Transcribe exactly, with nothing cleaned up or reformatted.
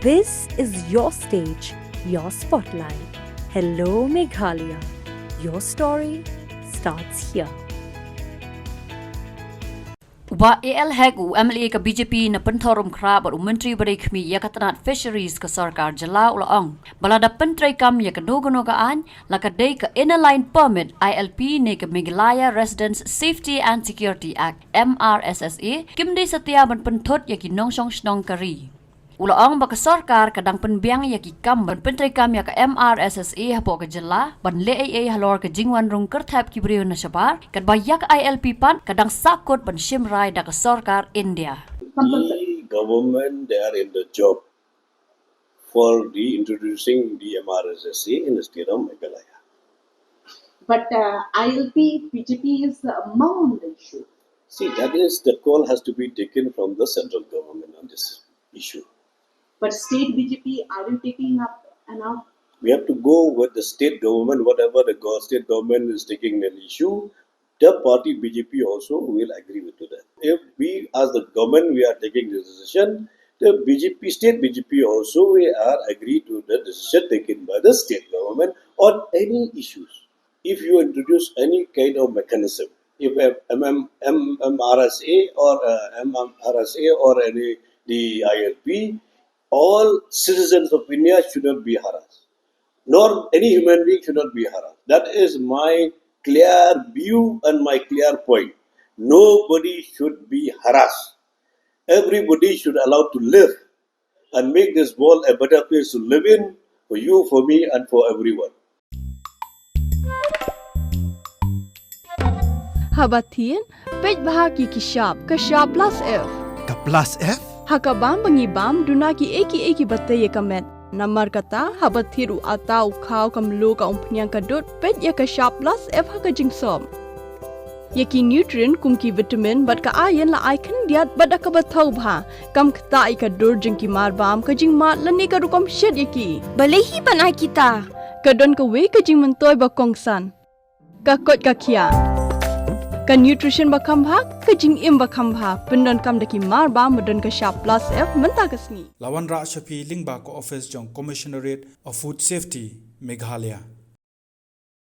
This is your stage, your spotlight. Hello, Meghalaya. Your story starts here. U Bah A L Hek, u M L A ka B J P na Pynthorumkhrah bad u Myntri ba dei khmih ïa ka tnat Fisheries ka Sorkar Jylla, u la ong ba lada pyntreikam ïa kano kano ka aiñ, la ka dei ka Inner Line Permit, I L P, ne ka Meghalaya Residents Safety and Security Act, M R S S A, kim dei satia ban pynthut ïa ki nongshong shnong ka ri. U la ong ba ka sorkar ka dang pynbiang ïa ki kam ban pyntreikam ïa ka M R S S A hapoh ka jylla ban leh ei ei halor ka jingwan rung kyrthep ki briew na shabar, katba ïa ka I L P pat ka dang sahkut ban shim rai da ka sorkar India. The government, they are in the job for the introducing the M R S S A in the state of Meghalaya. But uh, I L P, B J P is uh, mum on the issue. See, that is, the call has to be taken from the central government on this issue. But state B J P, are you taking up an out? We have to go with the state government, whatever the go- state government is taking an issue, the party B J P also will agree with to that. If we, as the government, we are taking the decision, the B J P, state B J P also, we are agree to the decision taken by the state government on any issues. If you introduce any kind of mechanism, if M M, M M R S A or uh, M M R S A or any the I L P, all citizens of India should not be harassed, nor any human being should not be harassed. That is my clear view and my clear point. Nobody should be harassed. Everybody should allow to live and make this world a better place to live in for you, for me, and for everyone. Haba thied, peit bha ki ki shap, ka shap plus F. Ka plus F? Ha ka bam ba ngi bam, duna ki ei ki ei ki ba tei ïa ka met. Namar kata, haba thied u atta, u khaw, ka mluh, ka umphniang, ka dud, peit ïa ka shap plus F ha ka jingsop. Ïa ki nutrient kum ki vitamin bad ka iron la ai khyndiat bad da kaba thaw bha. Kam ktah ïa ka dur jong ki marbam, ka jingmad lane ka rukom shet ïa ki. Balei hi ban ai kita? Ka don kawei ka jingmyntoi ba kongsan. Ka koit ka khiah. Ka nutrition ba kham bha, ka jingim ba kham bha. Pyndonkam da ki marbam ba don ka shap plus F mynta ka sngi. La wanrah sha phi lyngba ka office jong Commissionerate of Food Safety, Meghalaya.